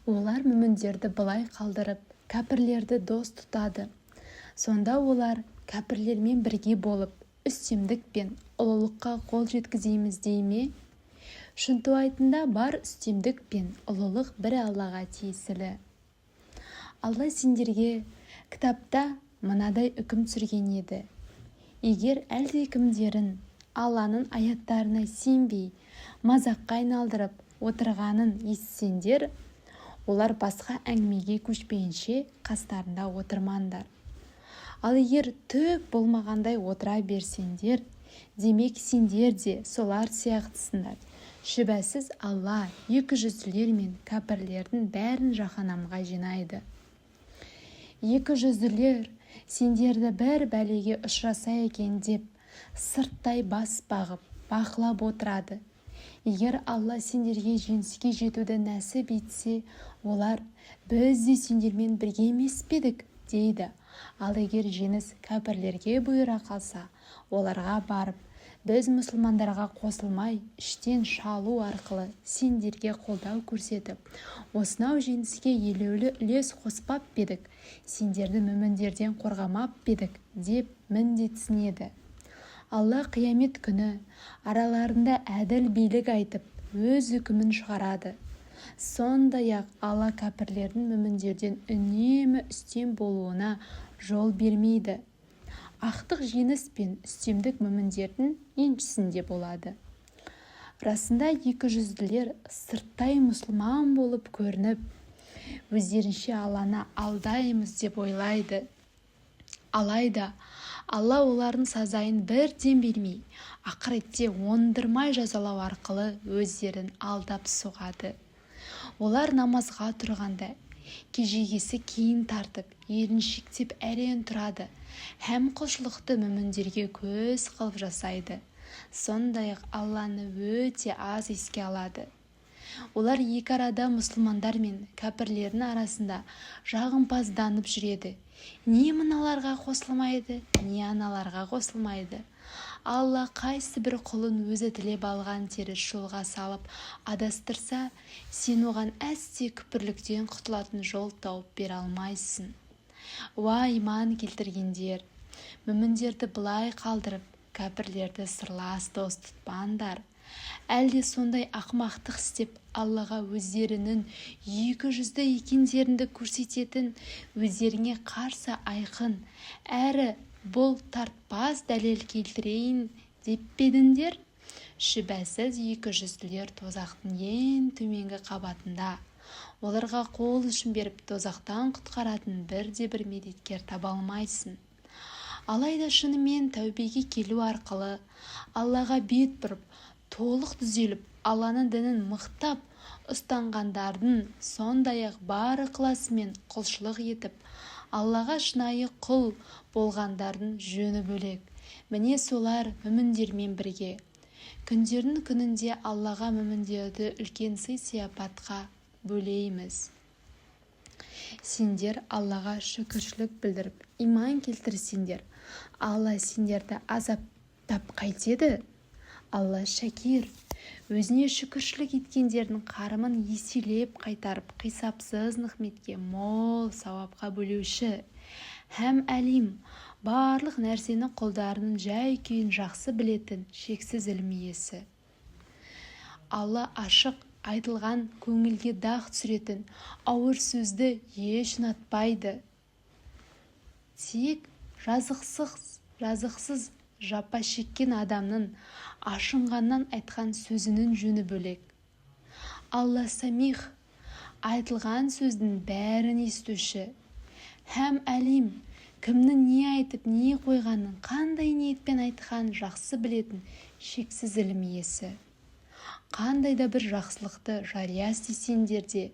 Олар мүміндерді былай қалдырып, кәпірлерді дос тұтады. Сонда олар кәпірлермен бірге болып, үстемдік пен ұлылыққа қол жеткіземіз дей ме? Шынтуайтында бар үстемдік пен ұлылық бір Аллаға тиесілі. Алла сендерге кітапта мынадай үкім түсірген еді: Егер әлдекімдерін Алланың аяттарына сенбей, мазаққа айналдырып отырғанын естісеңдер, олар басқа әңгімеге көшпейінше қастарында отырмаңдар. Ал егер түк болмағандай отыра берсеңдер, демек сендер де солар сияқтысыңдар. Шүбәсіз, Алла екіжүзділер мен кәпірлердің бәрін жаһаннамға жинайды. Екіжүзділер сендерді бір бәлеге ұшыраса екен деп, сырттай бас бағып, бақылап отырады. Егер Алла сендерге жеңіске жетуді нәсіп етсе, олар: "Біз де сендермен бірге емес пе едік?" – дейді. Ал егер жеңіс кәпірлерге бұйыра қалса, оларға барып: "Біз мұсылмандарға қосылмай, іштен шалу арқылы сендерге қолдау көрсетіп, осынау жеңіске елеулі үлес қоспап па едік, сендерді мүміндерден қорғамап па едік?" – деп міндетсінеді. Алла қиямет күні араларында әділ билік айтып, өз үкімін шығарады. Сондай-ақ Алла кәпірлердің мүміндерден үнемі үстем болуына жол бермейді. Ақтық жеңіс пен үстемдік мүміндердің еншісінде болады. Расында, екіжүзділер сырттай мұсылман болып көрініп, өздерінше Алланы алдаймыз деп ойлайды. Алайда Алла олардың сазайын бірден бермей, ақыретте оңдырмай жазалау арқылы өздерін алдап соғады. Олар намазға тұрғанда кежегесі кейін тартып, еріншектеп әрең тұрады һәм құлшылықты мүміндерге көз қылып жасайды. Сондай-ақ Алланы өте аз еске алады. Олар екі арада, мұсылмандар мен кәпірлердің арасында жағымпазданып жүреді: не мыналарға қосылмайды, не аналарға қосылмайды. Алла қайсы бір құлын өзі тілеп алған теріс жолға салып адастырса, сен оған әсте күпірліктен құтылатын жол тауып бере алмайсың. Уа, иман келтіргендер! Мүміндерді былай қалдырып, кәпірлерді сырлас дос тұтпаңдар. Әлде сондай ақымақтық істеп, Аллаға өздерінің екі жүзді екендеріңді көрсететін өздеріңе қарсы айқын әрі бұлтартпас дәлел келтірейін деп пе едіңдер? Шүбәсіз, екі жүзділер тозақтың ең төменгі қабатында. Оларға қол ұшын беріп, тозақтан құтқаратын бірде-бір медеткер таба алмайсың. Алайда шынымен тәубеге келу арқылы Аллаға бет бұрып, толық түзеліп, Алланың дінін мықтап ұстанғандардың, сондай-ақ бар ықыласымен құлшылық етіп, Аллаға шынайы құл болғандардың жөні бөлек. Міне, солар мүміндермен бірге. Күндердің күнінде Аллаға мүміндерді үлкен сый-сияпатқа бөлейміз. Сендер Аллаға шүкіршілік білдіріп, иман келтірсеңдер, Алла сендерді азаптап қайтеді? Алла шәкир, өзіне шүкіршілік еткендердің қарымын еселеп қайтарып, қисапсыз нығметке, мол сауапқа бөлеуші һәм әлим, барлық нәрсені, құлдарының жай-күйін жақсы білетін шексіз ілім иесі. Алла ашық айтылған, көңілге дақ түсіретін ауыр сөзді еш ұнатпайды. Тек жазықсыз жапа шеккен адамның ашынғаннан айтқан сөзінің жөні бөлек. Алла самих, айтылған сөздің бәрін естуші, һәм әлим, кімнің не айтып, не қойғанын, қандай ниетпен айтқанын жақсы білетін шексіз ілім иесі. Қандай да бір жақсылықты жария істесеңдер де,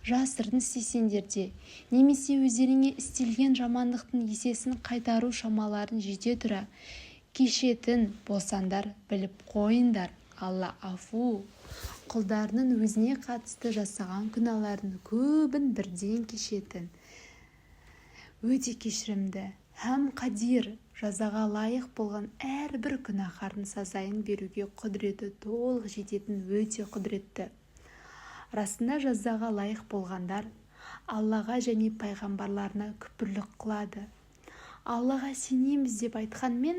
жасырын істесеңдер де немесе өздеріңе істелген жамандықтың есесін қайтару шамаларың жете тұра кешетін болсаңдар, біліп қойыңдар, Алла афу, құлдарының өзіне қатысты жасаған күнәларының көбін бірден кешетін өте кешірімді һәм қадир, жазаға лайық болған әрбір күнәһардың сазайын беруге құдіреті толық жететін өте құдіретті. Расында, жазаға лайық болғандар Аллаға және пайғамбарларына күпірлік қылады. Аллаға сенеміз деп айтқанмен,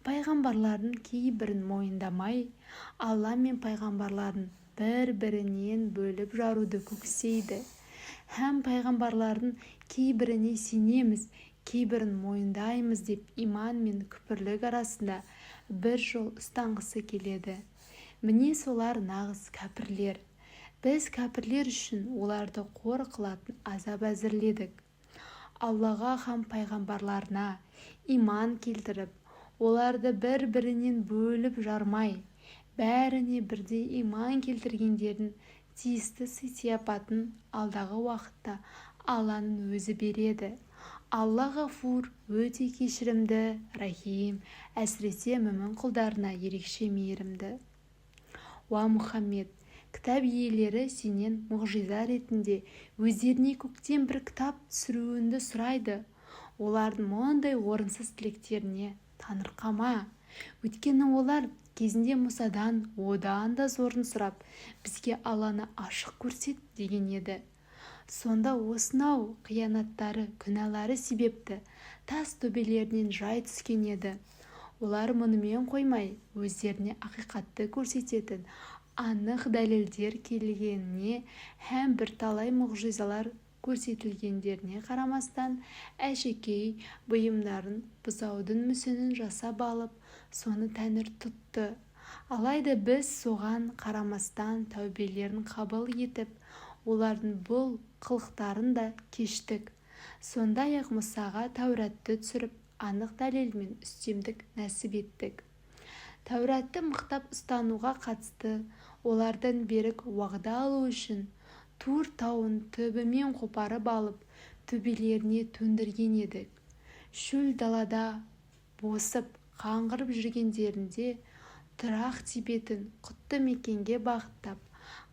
пайғамбарлардың кейбірін мойындамай, Алла мен пайғамбарларын бір-бірінен бөліп-жаруды көксейді һәм пайғамбарлардың кейбіріне сенеміз, кейбірін мойындаймыз деп иман мен күпірлік арасында бір жол ұстанғысы келеді. Міне солар нағыз кәпірлер. Біз кәпірлер үшін оларды қор қылатын азап әзірледік. Аллаға һәм пайғамбарларына иман келтіріп, оларды бір-бірінен бөліп-жармай, бәріне бірдей иман келтіргендердің тиісті сый-сияпатын алдағы уақытта Алланың Өзі береді. Алла Ғафур, өте кешірімді, Рахим, әсіресе мүмін құлдарына ерекше мейірімді. Уа Мұхаммед! Кітап иелері сенен мұғжиза ретінде өздеріне көктен бір кітап түсіруіңді сұрайды. Олардың мұндай орынсыз тілектеріне таңырқама. Өйткені олар кезінде Мұсадан одан да зорын сұрап, бізге Алланы ашық көрсет деген еді. Сонда осынау қиянаттары, күнәлары себепті тас төбелерінен жай түскен еді. Олар мұнымен қоймай, өздеріне ақиқатты көрсететін анық дәлелдер келгеніне һәм бірталай мұғжизалар көрсетілгендеріне қарамастан, әшекей бұйымдарын, бұзаудың мүсінін жасап алып, соны тәңір тұтты. Алайда біз соған қарамастан тәубелерін қабыл етіп, олардың бұл қылықтарын да кештік. Сондай-ақ Мұсаға Тәуратты түсіріп, анық дәлелмен үстемдік нәсіп еттік. Тәуратты мықтап ұстануға қатысты олардан берік уағда алу үшін Тур тауын түбімен қопарып алып, төбелеріне төндірген едік. Шөл далада босып қаңғырып жүргендерінде тұрақ тебетін құтты мекенге бағыттап,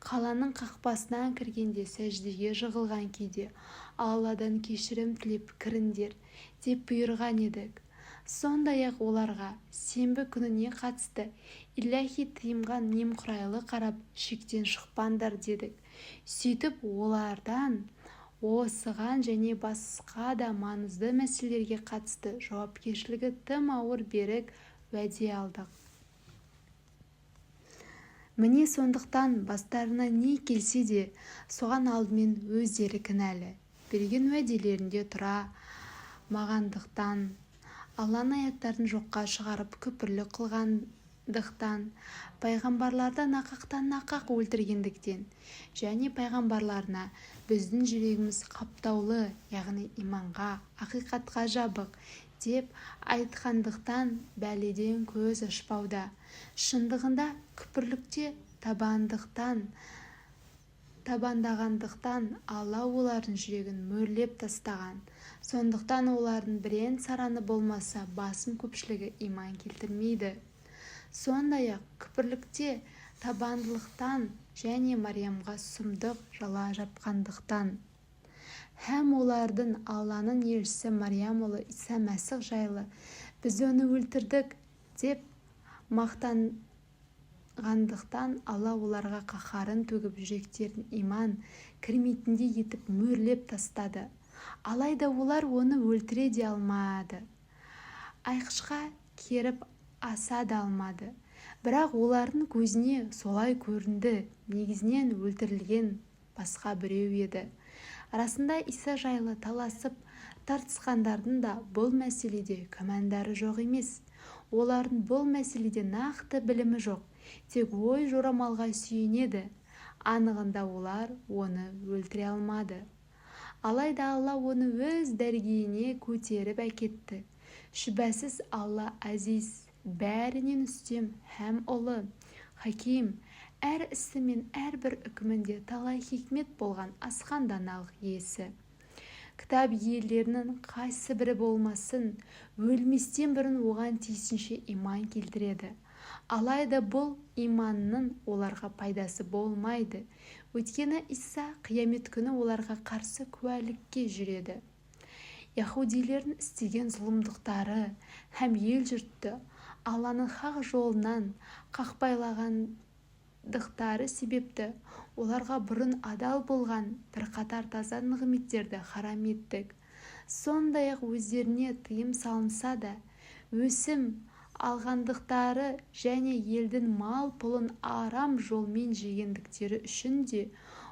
қаланың қақпасынан кіргенде сәждеге жығылған күйде Алладан кешірім тілеп кіріңдер деп бұйырған едік. Сондай-ақ оларға сенбі күніне қатысты иләһи тыйымға немқұрайлы қарап, шектен шықпаңдар дедік. Сөйтіп, олардан осыған және басқа да маңызды мәселелерге қатысты жауапкершілігі тым ауыр берік уәде алдық. Міне сондықтан бастарына не келсе де, соған алдымен өздері кінәлі. Берген уәделерінде тұра мағандықтан, Алланың аяттарын жоққа шығарып күпірлік қылғандықтан, пайғамбарларды нақақтан-нақақ өлтіргендіктен және пайғамбарларына біздің жүрегіміз қаптаулы, яғни иманға, ақиқатқа жабық деп айтқандықтан бәледен көз ашпауда. Шындығында, күпірлікте табандағандықтан Алла олардың жүрегін мөрлеп тастаған. Сондықтан олардың бірен-сараны болмаса, басым көпшілігі иман келтірмейді. Сондай-ақ күпірлікте табандылықтан және Мариямға сұмдық жала жапқандықтан. Һәм олардың Алланың елшісі Мариям ұлы Иса Мәсіх жайлы біз оны өлтірдік деп мақтанғандықтан Алла оларға қаһарын төгіп, жүректерін иман кірмейтіндей етіп мөрлеп тастады. Алайда олар оны өлтіре де алмады, айқышқа керіп аса да алмады. Бірақ олардың көзіне солай көрінді, негізінен өлтірілген басқа біреу еді. Расында, Иса жайлы таласып тартысқандардың да бұл мәселеде күмәндары жоқ емес. Олардың бұл мәселеде нақты білімі жоқ, тек ой-жорамалға сүйенеді. Анығында, олар оны өлтіре алмады. Алайда Алла оны өз дәргейіне көтеріп әкетті. Шүбәсіз, Алла Азиз, бәрінен үстем һәм ұлы, Хаким, әр ісі мен әрбір үкімінде талай хикмет болған асқан даналық иесі. Кітап иелерінің қайсы бірі болмасын, өлместен бұрын оған тиісінше иман келтіреді. Алайда бұл иманның оларға пайдасы болмайды, өйткені Иса қиямет күні оларға қарсы куәлікке жүреді. Яһудилердің істеген зұлымдықтары һәм ел-жұртты Алланың хақ жолынан алғандықтары себепті, оларға бұрын адал болған бірқатар таза нығметтерді харам еттік. Сондай-ақ өздеріне тыйым салынса да, өсім алғандықтары және елдің мал-пұлын арам жолмен жегендіктері үшін де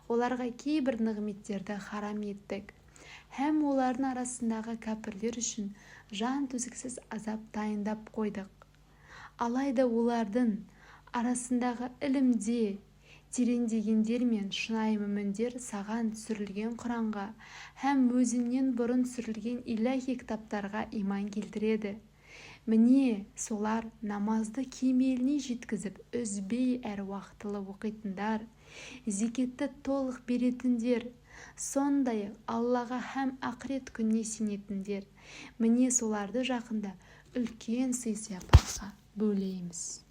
оларға кейбір нығметтерді харам еттік. Һәм олардың арасындағы кәпірлер үшін жан төзгісіз азап дайындап қойдық. Алайда олардың арасындағы ілімде тереңдегендер мен шынайы мүміндер саған түсірілген Құранға һәм өзіңнен бұрын түсірілген иләһи кітаптарға иман келтіреді. Міне солар намазды кемеліне жеткізіп, үзбей әрі уақытылы оқитындар, зекетті толық беретіндер, сондай-ақ Аллаға һәм ақырет күніне сенетіндер. Міне соларды жақында үлкен сый-сияпатқа бөлейміз.